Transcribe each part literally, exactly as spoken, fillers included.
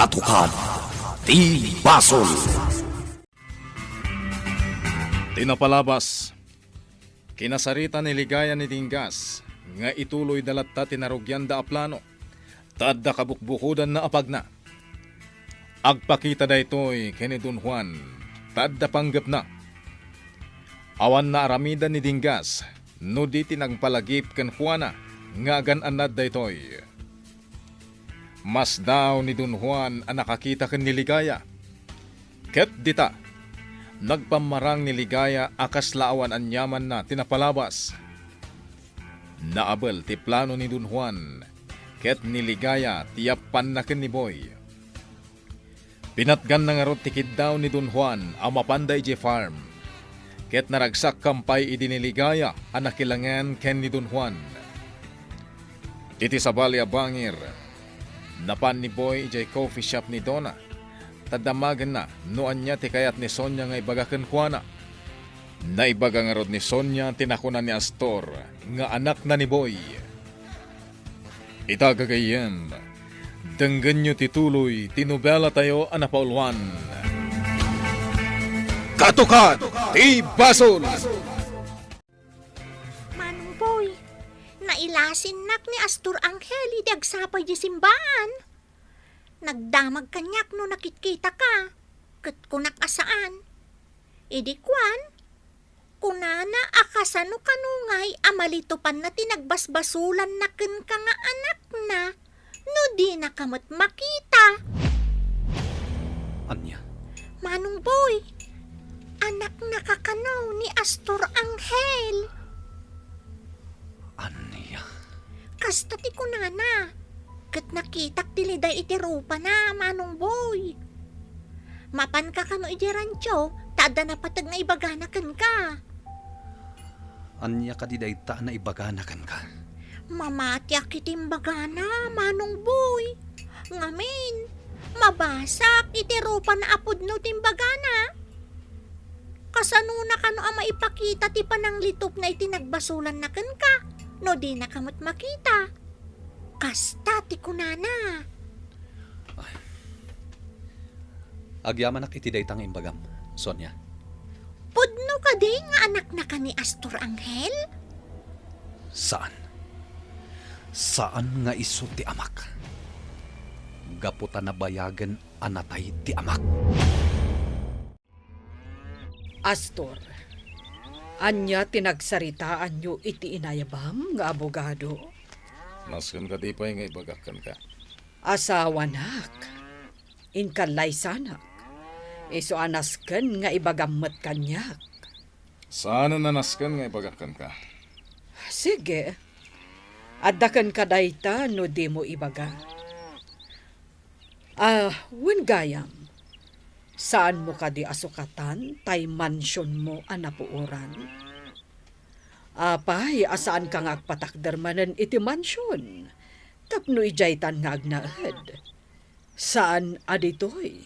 Katukad ti basol. Ti napalabas, kinasarita ni Ligaya ni Dinggas nga ituloyda latta ti narugianda a plano ta adda kabukbukodanna a pagna. Agpakita daytoy ken ni Don Juan ta adda panggepna. Awan naaramidan ni Dinggas no di ti nagpalagip kenkuana nga agan-annad daytoy. Masdaaw ni Don Juan a nakakita ken ni Ligaya. Ket dita, nagpammarang ni Ligaya a kasla awan aniamanna ti napalabas. Naabel ti plano ni Don Juan, ket ni Ligaya ti yappanna ken ni Boy. Pinatganna ngarud ti kiddaw ni Don Juan a mapanda idiay farm, ket naragsakan pay idi ni Ligaya a nakilangen ken ni Don Juan. Iti sabali a bangir, napan ni Boy idiay coffee shop ni Dona, ta damagenna no ania ti kayat ni Sonia nga ibaga kenkuana. Naibaga ngarud ni Sonia ti nakuna ni Astor nga anakna ni Boy. Ita gagayyem, denggenyo ti tuloy ti nobelatayo a napauluan. Katukad ti basol! Manong Boy, nailasinnak ni Astor Angel idi agsapa idiay simbaan. Nagdamag kaniak no nakitkitaka, ket kunak a saan. Idi kuan, kunana a kasano kano ngay a malitupanna ti nagbasbasolanna kenka nga anakna no dinaka met makita. Ania? Manong Boy, anaknaka kano ni Astor Angel. Ania? Kasta ti kunana. Ket nakitak ti liday iti rupana, Manong Boy. Mapanka kano idiay rancho, ta adda napateg nga ibagana kenka. Ania kadi dayta a naibagana kenka? Mamatiak iti imbagana, Manong Boy. Ngamin, mabasak iti rupana a pudno ti imbagana. Kasanona kano a maipakita ti pananglitupna iti nagbasolanna kenka no dinaka met makita? Kasta ti kunana. Ay. Agyamanak iti dayta nga imbagam, Sonia. Pudno kadi nga anaknaka ni Astor Angel? Saan. Saan nga isu ti amak. Gapu ta nabayagen a natay ti amak. Astor, ania ti nagsaritaanyo iti inayabam nga abogado? Nasken kadi pay nga ibagak kenka? Asawanak. Inka laysanak. Isu a nasken nga ibagam met kaniak. Saanen a nasken nga ibagak kenka. Sige. Adda kenka dayta no dimo ibaga. Ah, wen gayam, saanmo kadi a sukatan tay mansionmo a napuoran? Apay a saanka nga agpatakder manen iti mansion tapno idiaytan nga agnaed? Saan a ditoy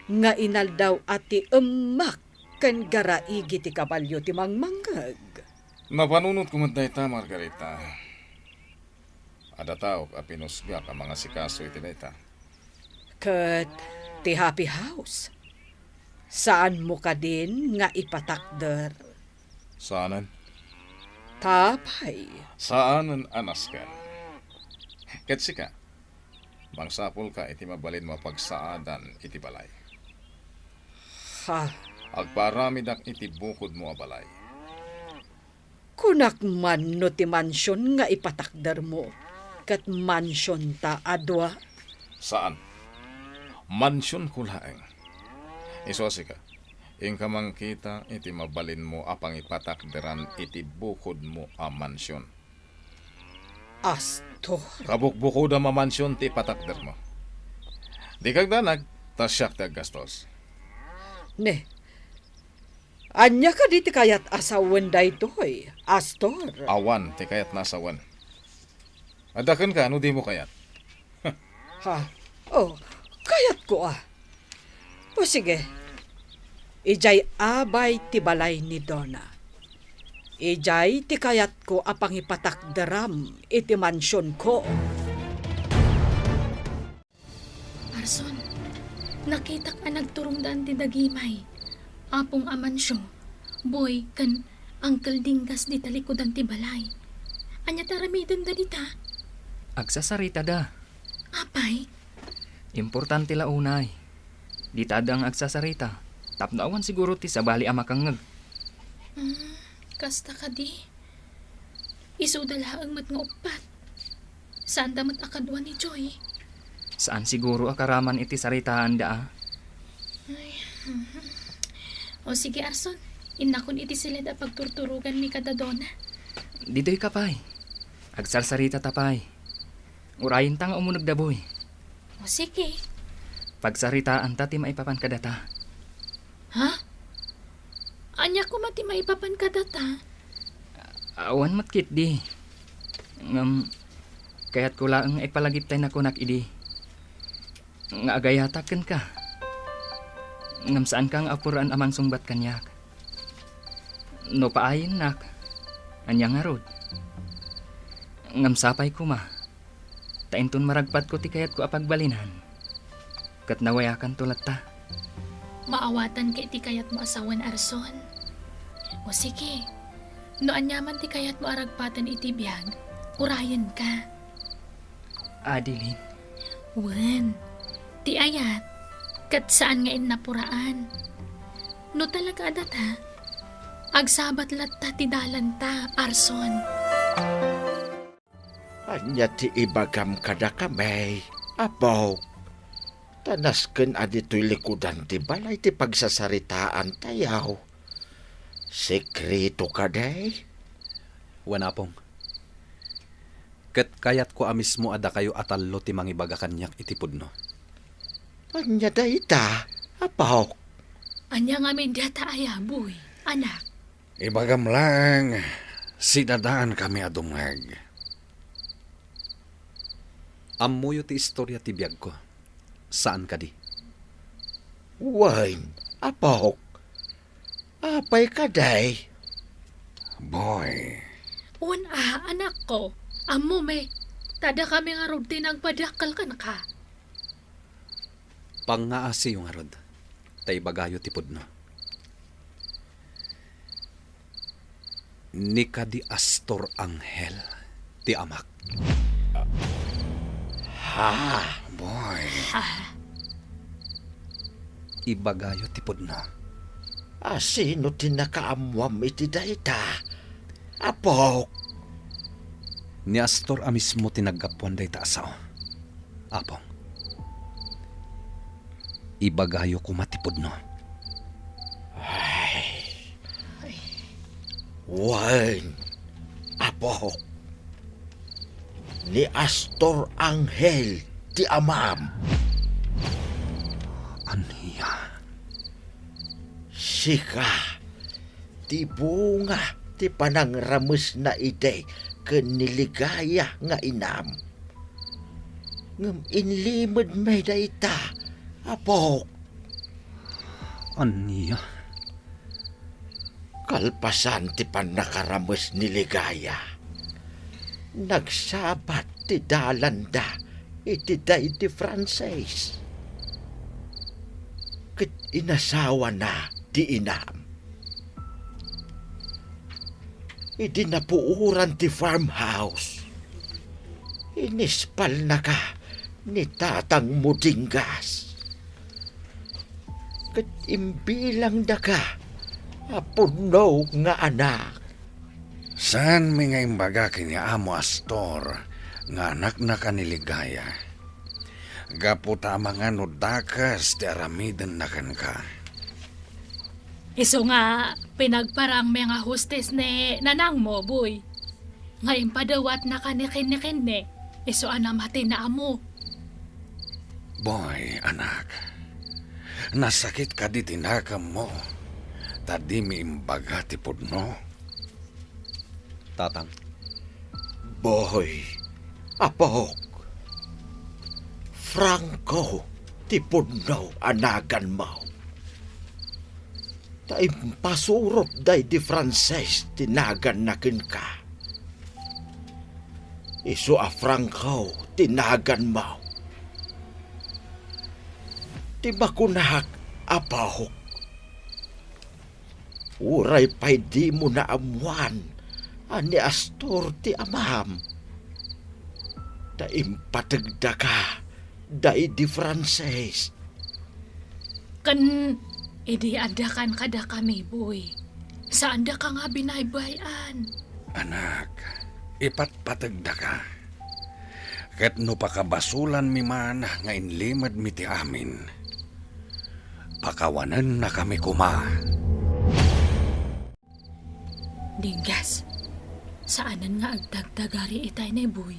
nga inaldaw a ti emmak ken garaigi ti kabalio ti mangmangngeg? Napanunotko met dayta, Margarita. Adda taok a pinusgak a mangasikaso iti dayta. Ket ti Happy House, saanmo kadin nga ipatakder? Saanen. Apay? Saanen a nasken. Ket sika, mangsapulka iti mabalinmo a pagsaadan iti balay. Ha? Agpaaramidak iti bukodmo a balay. Kunak man no ti mansion nga ipatakdermo ket mansionta a dua? Saan. Mansionko laeng. Isu a sika, inka mangkita iti mabalinmo a pangipatakderan iti bukodmo a mansion. Astor. Kabukbukodam a mansion ti ipatakdermo. Dika agdanag, ta siak ti aggastos. Ne, ania kadi ti kayat a sawen daytoy, Astor? Awan ti kayatna a sawen. Adda kenka no dimo kayat. Ha? Oh, kayatko a. O sige. Idiay abay ti balay ni Dona. Idiay ti kayatko a pangipatakderam iti mansionko. Arson, Nakitak a nagturongdaan ti dagimay, Apong Amancio, Boy, ken Uncle Dinggas dita likudan ti balay. Ania ti aramidenda dita? Agsasaritada. Apay? Importante la unay. Dita adda nga agsasarita, tapno awan siguro ti sabali a makangngeg. Hmm, kasta kadi. Isuda laeng met nga uppat. Saanda met a kadua ni Joy. Saan siguro a karaman iti saritaanda, a? Ay, mhm. O sige, Arson, innakon iti siled a pagturturoganmi kada Dona. Ditoy ka pay. Agsarsaritata pay. Urayenta nga umunegda, Boy. O sige. Pagsaritaanta ti maipapan kadata. Ha? Ania koma ti maipapan kadata? Awan met ketdi. Ngem, kayatko laeng nga ipalagip tay nakunak idi nga agayatak kenka. Ngem saanka nga apuraen a mangsungbat kaniak. No paayennak, ania ngarud? Ngem sapay koma, ta inton maragpatko ti kayatko a pagbalinan, ket nawayakanto latta. Maawatanka iti kayatmo a sawen, Arson. O sige, no aniaman ti kayatmo a ragpaten iti biag, urayenka. Adeline. Wen, ti ayat, ket saan nga innapuraan. No talaga a data, agsabat latta ti dalanta, Arson. Ania ti ibagam kadakami, Apok? Ta nasken a ditoy likudan ti balay ti pagsasaritaantayo. Sekreto kadi? Wen, Apong. Ket kayatko a mismo a dakayo a tallo ti mangibaga kaniak iti pudno. Ania dayta, Apok? Ania ngamin dayta aya, Boy, anak? Ibagam laeng, sidadaankami a dumngeg. Ammoyo ti istoria ti biagko. Saan kadi? Wen, Apok. Apay kadi? Boy. Wen a, anakko. Ammomi, ta dakami ngarud ti nagpadakkel kenka. Pangngaasiyo ngarud, ta ibagayo ti pudno. Ni kadi Astor Angel ti amak. Ha? Boy. Ha? Ibagayo ti pudno. A sino ti nakaammoam iti dayta, Apok? Ni Astor a mismo ti naggapuan dayta a sao. Apong, ibagayo koma ti pudno. Ay. Wen, Apok, ni Astor Angel ti amam. Ania? Sika ti bunga ti panangramesna idi ken ni Ligaya nga inam. Ngem inlimedmi dayta, Apok. Ania? Kalpasan ti pannakarames ni Ligaya, nagsabat ti dalanda iti daydi Frances. Ket inasawana ti inam. Idi napuoran ti farmhouse, inispalnaka ni tatangmo Dinggas. Ket imbilangdaka a pudno nga anak. Saanmi nga imbaga ken ni Amo Astor nga anaknaka ni Ligaya. Gapu ta amangan no dakes ti aramidenna kenka. Isu nga pinagparangmi nga hostes ni nanangmo, Boy, nga impadawatnaka ni Kenny-Kenny, isu a namati ni Amo. Boy, anak, nasakit kadi ti nakemmo, ta dimi imbaga ti pudno? Tatang. Boy, Apok, Franco ti pudno a naganmo. Ta impasurot daydi Frances ti naganna kenka. Isu a Franco ti naganmo. Makunak, apok, uray pay dimo naammuan a ni Astor ti amam, ta impategdaka, Day de Francis. Ken idi addakan kadakami, Boy, saandaka nga binaybay-an. Anak, ipatpategdaka. Ket no pakabasolanmi man nga inlimedmi ti amin, pakawanennakami koma. Dinggas, saanen nga agtagtagari itay ni Boy.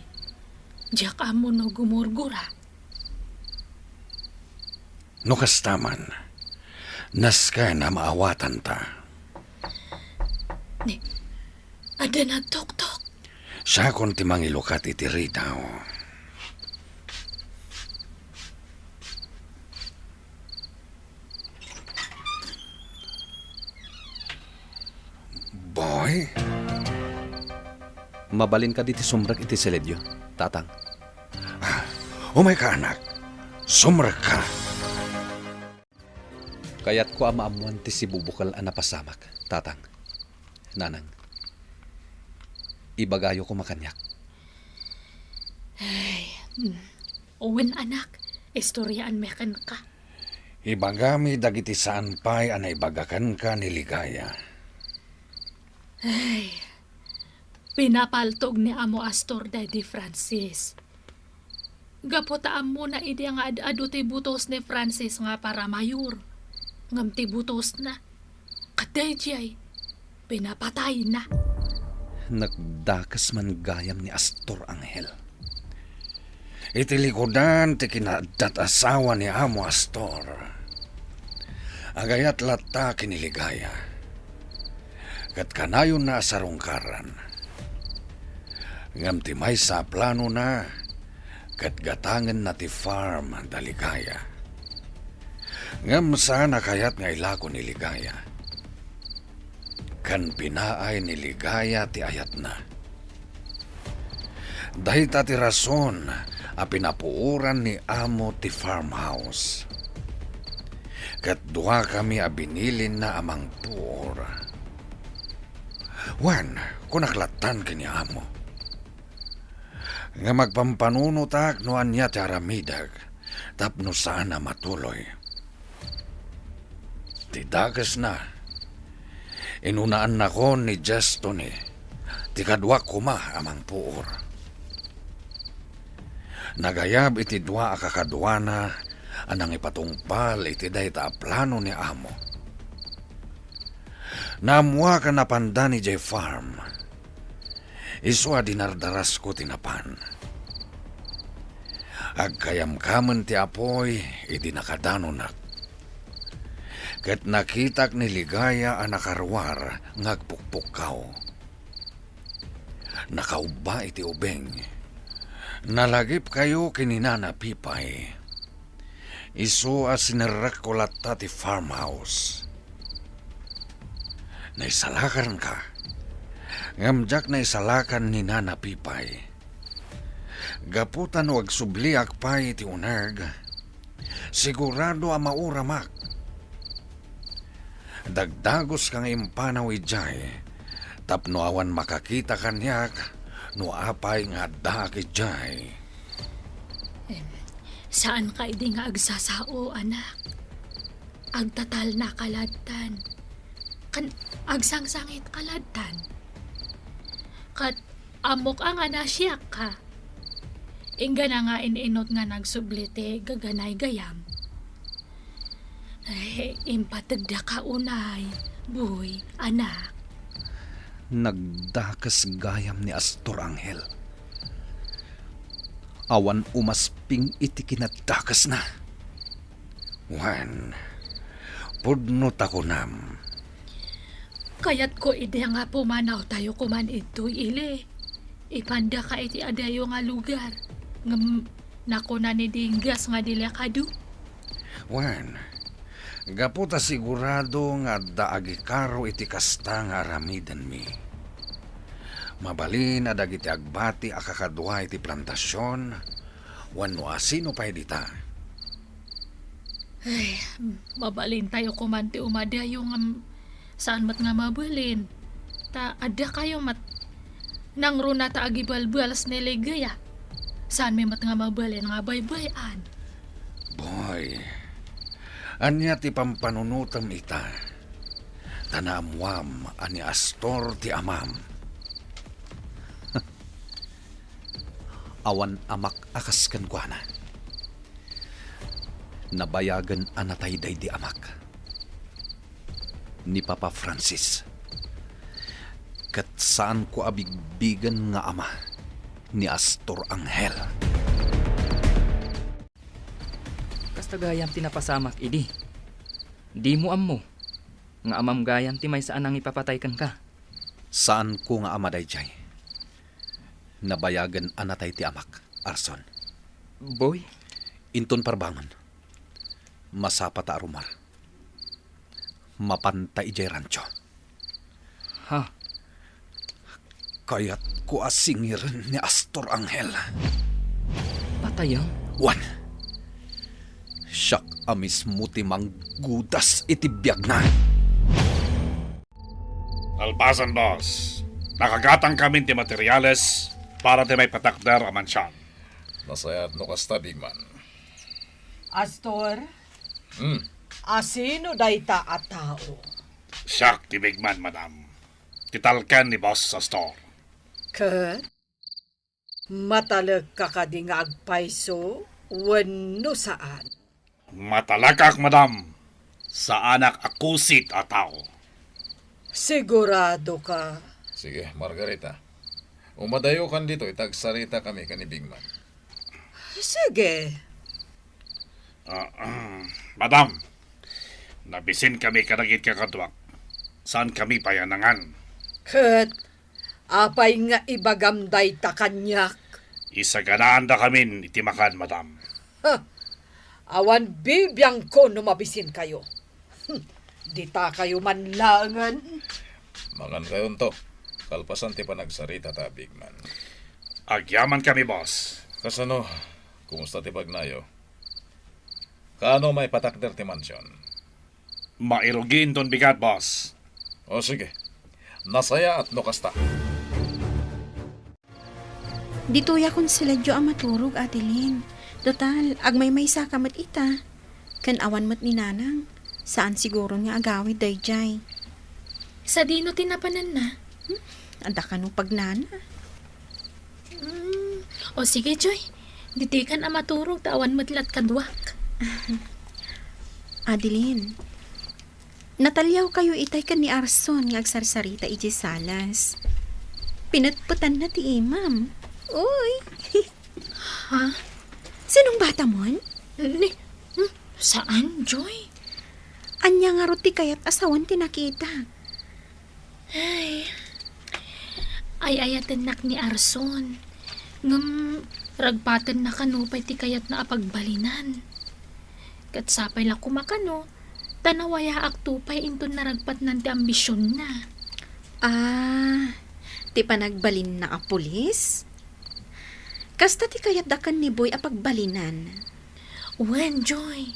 Diak ammo no gumurgura. No kasta man, nasken a maawatanta. Ni, adda nagtoktok. Siakon ti mangilukat iti ridaw. Boy? Mabalin kadi ti sumrek iti siledyo, Tatang? Ah, umayka, anak. Sumrekka. Kayatko a maammuan ti sibubukel a napasamak, Tatang. Nanang, ibagayo koma kaniak. Ay, mm. Wen, anak, istoryaanmi kenka. Ibagami dagiti saan pay a naibaga kenka ni Ligaya. Ay, pinapaltog ni Amo Astor daydi Francis. Gapu ta ammona idi nga ad-adu ti butos ni Francis nga paramayor, ngem ti butosna, ket daydiay, pinapatayna. Nagdakes man gayam ni Astor, Angel. Iti likudan ti kinaaddat asawa ni Amo Astor, agayat latta ken ni Ligaya, ket kanayonna a sarungkaran. Ngem ti maysa a planona, ket gatangenna ti farm da Ligaya. Ngem saan a kayat nga ilako ni Ligaya. Ken pinaay ni Ligaya ti ayatna. Dayta ti rason a pinapuoran ni Amo ti farmhouse. Ket duakami a binilinna a mangpuor. Wen, kunak lattan ken ni Amo nga magpampanunotak no ania ti aramidek tapno saan a matuloy. Ti dakesna, inunaannakon ni Jestoni, ti kaduak koma a mangpuor. Nagayab iti dua a kakaduana a nangipatungpal iti dayta a plano ni Amo. Naammoak a napanda idiay farm. Isu a dinardarasko ti napan. Agkayamkamen ti apuy idi nakadanonak. Ket nakitak ni Ligaya a nakaruar nga agpukpukkaw. Nakaubba iti ubing. Nalagipkayo ken ni Nana Pipay. Isu a sinerrekko latta ti farmhouse. Naisalakanka, ngem diak naisalakan ni Nana Pipay. Gapu ta no agsubliak pay iti uneg, sigurado a mauramak. Dagdagoska nga impanaw idiay tapno awan makakita kaniak no apay nga addaak idiay. Em, saanka idi nga agsasao, anak. Agtatalnaka lattan. Ken agsangsangitka lattan. Ket ammok a nga nasiakka. Inggana nga in-inut nga nagsubli ti gaganay gayam. Ay, impategdaka unay, Boy, anak. Nagdakes gayam ni Astor, Angel. Awan umasping iti kinadakesna. Wen, pudno ta kunam. Kayatko idi nga pumanawtayo koman idtoy ili. Ipandaka iti adayo nga lugar. Ngem nakuna ni Dinggas nga delikado. Wen, gapu ta sigurado nga adda agikaro iti kasta nga aramidenmi. Mabalin a dagiti agbati a kakadua iti plantasion, wenno asino pay dita. Ay, mabalintayo koman ti umadayo ngem saan met nga mabalin. Ta adda kayo met nangruna ta agibalbalas ni Ligaya. Saan mi met nga mabalin nga baybay-an. Boy, ania ti pampanunotem ita? Ta naammoam a ni Astor ti amam. Awan amak a kas kenkuana. Nabayagen a natay daydi amak, ni Papa Francis. Ket saanko a bigbigen nga ama ni Astor Angel. Kasta gayam ti napasamak idi. Dimo ammo nga amam gayam ti maysa a nangipapatay kenka. Saanko nga ama daydiay. Nabayagen a natay ti amak, Arson. Boy? Inton parbangon, masapa ta arumar. Mapanta idiay rancho. Ha? Kayatko a singiren ni Astor Angel. Patayem? Wen, siak a mismo ti manggudas iti biagna. Kalpasan, boss, nakagatangkamin ti materiales para ti maipatakder a mansion. Nasayaat no kasta, Bigman. Astor, Hmm. Asino dayta a tao? Siak ti Bigman, madam. Ti talken ni Boss Astor. Ket matalekka kadi nga agpayso wenno saan? Matalekak, madam. Saanak a kusit a tao. Sigurado ka? Sige, Margarita. Umadayo kan ditoy ta agsarita kami ken ni Bigman. Sige. Ah, ah, madam, nabisin kami kadagiti kakaduak. Saan kami pay a nangan? Ket apay nga ibagam dayta kaniak? Isaganaandakamin iti makan, madam. Ha! Awan bibiangko no mabisinkayo. Hmm, ditakayo man laengen. Mangankayonto, kalpasan ti panagsarita ta, Bigman. Agyaman kami, boss. Kasano? Kumusta ti pagnayo? Kaano maipatakder ti mansion? Mairugi inton bigat, boss. O, sige. Nasayaat no kasta. Ditoy a konseladyo a maturog, Adeline. Total, agmaymaysa ka met ita. Ken awan met ni Nanang. Saan siguro nga agawid daydiay. Sadino ti napananna? Hmm? Adda kano pagnana? Hmm. O sige, Joy. Ditoykan a maturog ta awan met la't kaduak. Adeline, nataliawkayo itay ken ni Arson nga agsarsarita idiay salas. Pinetpetanna ti imam. Uy! Ha? Sinong batamon? Ni, hmm, saan, Joy? Ania ngarud ti kayat a sawen ti nakitak? Ay, ay-ayatennak ni Arson. Ngem ragpatenna kano pay ti kayatna a pagbalinan. Ket sapay la koma kano, ta nawayaakto pay inton naragpatnan ti ambisionna. Ah, ti panagbalinna a pulis? Kasta ti kayatda ken ni Boy a pagbalinan? Wen, Joy.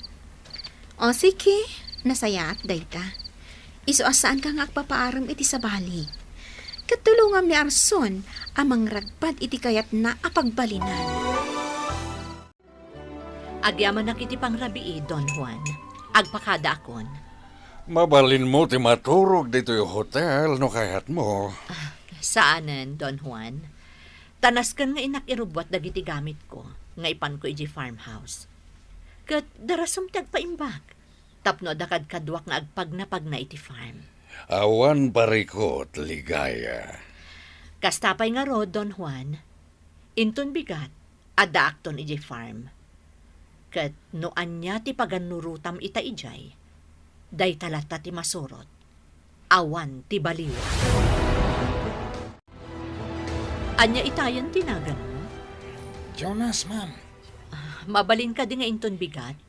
O, sige, nasayaat dayta. Isu a saanka nga agpapaarem iti sabali. Ket tulongam ni Arson a mangragpat iti kayatna a pagbalinan. Agyamanak iti pangrabii, Don Juan. Agpakadaakon. Mabalinmo ti maturog ditoy hotel no kayatmo. Ah, saanen, Don Juan. Ta nasken nga innak irubbuat dagiti gamitko nga ipanko idiay farmhouse. Ket darasem ti agpaimbag tapno adda kadkaduak nga agpagnapagna iti farm. Awan parikut, Ligaya. Kasta pay ngarud, Don Juan. Inton bigat, addaakton idiay farm. Ket no ania ti pagannurotam ita idiay, dayta latta ti masurot. Awan ti baliw. Ania itayen ti naganmo? Jonas, ma'am. Ah, mabalin kadi nga inton bigat?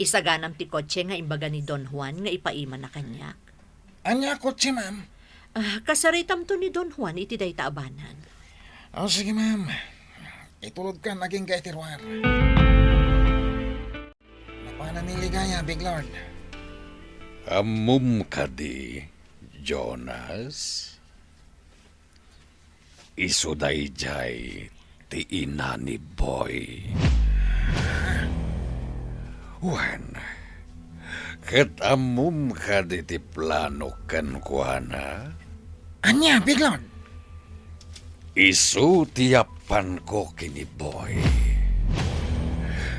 Isaganam ti kotse nga imbaga ni Don Juan nga ipaimanna kaniak. Ania a kotse, ma'am? Ah, kasaritamto ni Don Juan iti dayta a banag. O, sige, ma'am. Itulodkan agingga iti ruar. Napa, Ano ni Ligaya, Big Lord? Ammom kadi, Jonas? Isu daydiay ti ina ni Boy. Wen, ket ammom kadi ti plano kenkuana? Ania, Big Lord? Isu ti yappanko ken ni Boy.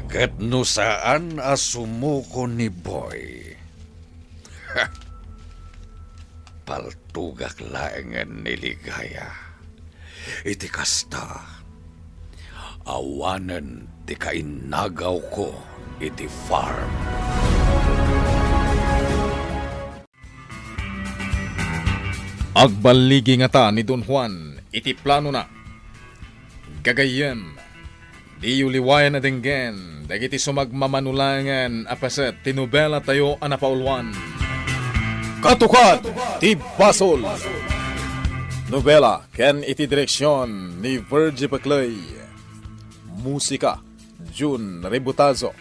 Ket no saan a sumuko ni Boy, ha, paltogak laengen ni Ligaya. Iti kasta, awanen ti kainnagawko iti farm. Agballigi ngata ni Don Juan iti planona. Gagayyem, diyo liwayan a denggen dagiti sumagmamano laengen a paset ti nobelatayo a napauluan, Katukad ti Basol. Nobela ken iti direksion ni Virgie Peclay. Musika, Jun Rebutazo.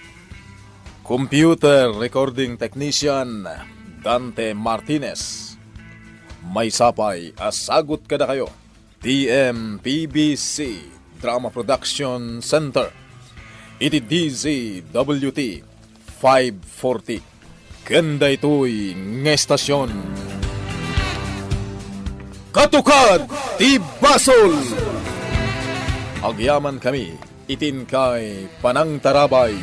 Computer recording technician, Dante Martinez. Maysa pay a sagut kadakayo ti M P B C Drama Production Center iti D Z W T five forty. Ken daytoy nga estasion, Katukad ti Basol! Agyamankami iti inkay panangtarabay.